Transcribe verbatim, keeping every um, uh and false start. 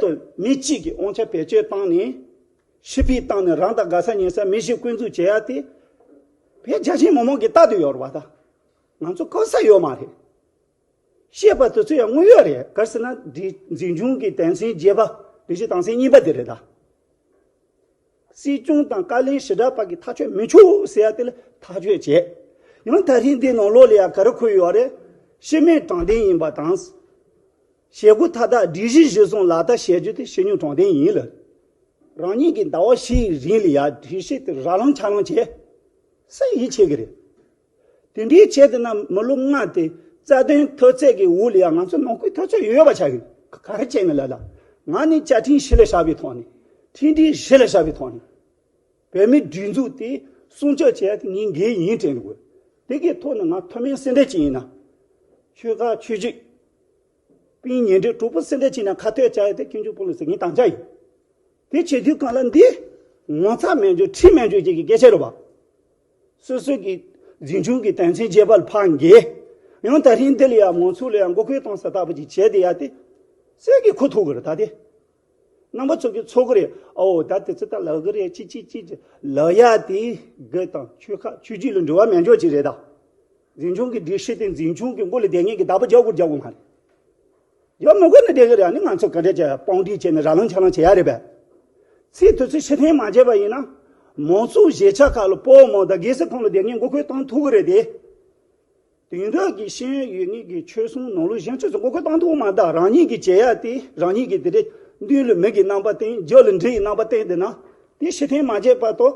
དུ་མི་གཅིག་གིས་དབང་ཆ་བེད་སྤྱོད་བཏང་ནས་ཤི་འཕོས་བཏང་ནས་རང་དང་དགའ་ས་ཉེ་ས་མི་ཞིག་སྐུ་འཛུགས་བྱེད་ཡ་དེ་བོད་རྒྱ་ཆེ་མི་མང་གིས་ལྟ་དུ་ཡོད་རེད་པ། ད་ང་ཚོ་གོ་ས་ཡོད་མ་རེད། བཤད་པ་དེ་ཚོ་ཡང་དངོས་ཡོད་རེད། ག་རེ་ཟེར་ན་འདི་འཛིན་སྐྱོང་གི་དོན་ཚན་བརྒྱད་པ་སྒྲིག་གཞི་དོན་ཚན་གཉིས་པ་དེ་རེད་ད། སྲིད་སྐྱོང་དང་བཀའ་བློན་ཞི་དྲག་པ་གིས་ཐག་གཅོད་མི་ཆོག་ཟེར་ཡ་དེ་ལ་ཐག་གཅོད་བྱས། ཡང་ད་རིང་འདི་ནང་ལོགས་ལ་ཡང་ག་རེ་འཁོད་ཡོད་རེད། སྤྱི་མོས་དྲང་བདེན་ཡིན་པ་དང་། བྱེད་སྒོ་མཐའ་དག་སྒྲིག་གཞི་གཞིར་བཟུང་ལག་བསྟར་བྱེད་རྒྱུ་དེ་ཕྱི་ཉོ་དྲང་བདེན་ཡིན་ལ། རང་ཉིད་ཀྱི་ཟླ་བ་བཞིའི་རིང་ལ་ཡང་སྒྲིག་གཞི་དེ་ར་ལངས་ཆ་ལངས་བྱས། སུ་ཡིད་ཆེས་ཀྱི་རེད། དེ་འདྲའི་བྱས་དེ་ན་མི་ལོ་ལྔ་དེ་རྩ་དོན་མཐོ་ཚད་ཀྱི་འོག་ལ་ཡང་ང་ཚོ་ནང་ཁུལ་མཐོ་ཚད་ཡོད་པ་ཆགས་ཀྱི་ག་རེ་བྱས་ནས་ལ་ལ། ང་ནི་བཅའ་ཁྲིམས་གཞི་ལ་བཞག་པའི་ཐོག་ནས་ཁྲིམས་སྒྲིག་གཞི་ལ་བཞག་པའི་ཐོག་ནས་བོད་མིའི་སྒྲིག་འཛུགས་དེ་སྲུང་སྐྱོབ་བྱེད་ཡ་དེ་ངའི་འགན་ཡིན་དྲན་དགོས། དེ་གའི་ཐོག་ནས་ང་མཐོ་དམན་སུ་འདྲ་ཅིག་ཡིན་ན། ཆོལ་ཁ་ཆོས་བརྒྱུད། སྤུན་ཉེ་འབྲེལ་གྲོགས་པོ་སུ་འདྲ་ཅིག་ན་ཁ་གཏད་བཅག་ཡ་དེ་ཁྱོད་ཚོའི་དཔུང་ལ་ཟེར་ངས་དམ་བཅའ་ཡིན། དེ་བྱེད་དུས་གང་ལ་འདི་ངོ་ཚ་མེད་འཇོག་ཁྲིམས་མེད་འཇོག་ཅིག་གི་སྐད་ཆ་རེད་པ། སོ་སོ་གི་འཛིན་སྐྱོང་གི་དོན་ཚན་བརྒྱད་པ་ལ་ཕར་འགེལ། ཡང་ད་རིང་འདི་ལ་ཡང་མང་ཚོགས་ལ་ཡང་མགོ་སྐོར་གཏོང་ས་ལྟ་བུ་ཅིག་བྱས་བསྡད་ཡ་དེ་སུས་ཀྱིས་ཁུར་ཐུབ་ཀྱི་རེད་ད་དེ། རྣམ་པ་ཚོ་གིས་ཚོར་གི་རེད། ཨོ་ད་དེ་ཚོ་ད་ལབ་གི་རེད་ཅི་ཅི་ཅི་ཅི་ལབ་ཡ་དེ་དགེ་དང་ཆོལ་ཁ་ཆོས་བརྒྱུད་ལ་འབྲེལ་བ་མེད་འཇོག་ཅིག་རེད་ད། འཛིན་སྐྱོང་གི་སྒྲིག་གཞི་དེ་འཛིན་སྐྱོང་གི་མགོ་ལ་བསྡད་མཁན་གྱི་བདག་པོ་རྒྱག་དགོས་རྒྱག་དགོས་མ་རེད། ཡང་མི་དགོས་ན་བསྡད་གི་རེད། ཨ་ནི་ང་ཚོ་ག་འདྲ་བྱས་དཔུང་སྒྲིག་བྱས་ནས་ར་ལངས་ཆ་ལངས་བྱེད་ཡ་རེད་པས། ཚིག་དེ་ཚོ་ཕྱིར་འཐེན་མ་བྱས་པ་ཡིན་ན། མང་གཙོའི་གཞིས་ཆགས་ཁག་ལ་སྤོ་བོ་མང་དང་སྒེར་སའི་ཁོངས་ལ་བསྡད་མཁན་མགོ་སྐོར་གཏོང་ཐུབ་གི་རེད་དེ། དེང་རབས་ཀྱི་ཤེས་ཡོན་ཡོད་མཁན་གྱི་ཆོལ་གསུམ་ནང་ལོགས་གཞན་ཆོས་སུ་མགོ་སྐོར་གཏོང་ཐུབ་མ་གཏོགས་རང་ཉིད་ཀྱི་བྱེད་ཡ་དེ་རང་ཉིད་ཀྱི་དེ་རེད། མདུན་ལ་མི་གི་རྣམ་པ་བསྟན། རྒྱབ་ལ་འབྲི་ཡི་རྣམ་པ་བསྟན་བསྡད་ན། དེ་ཕྱིར་འཐེན་མ་བྱས་བར་དུ།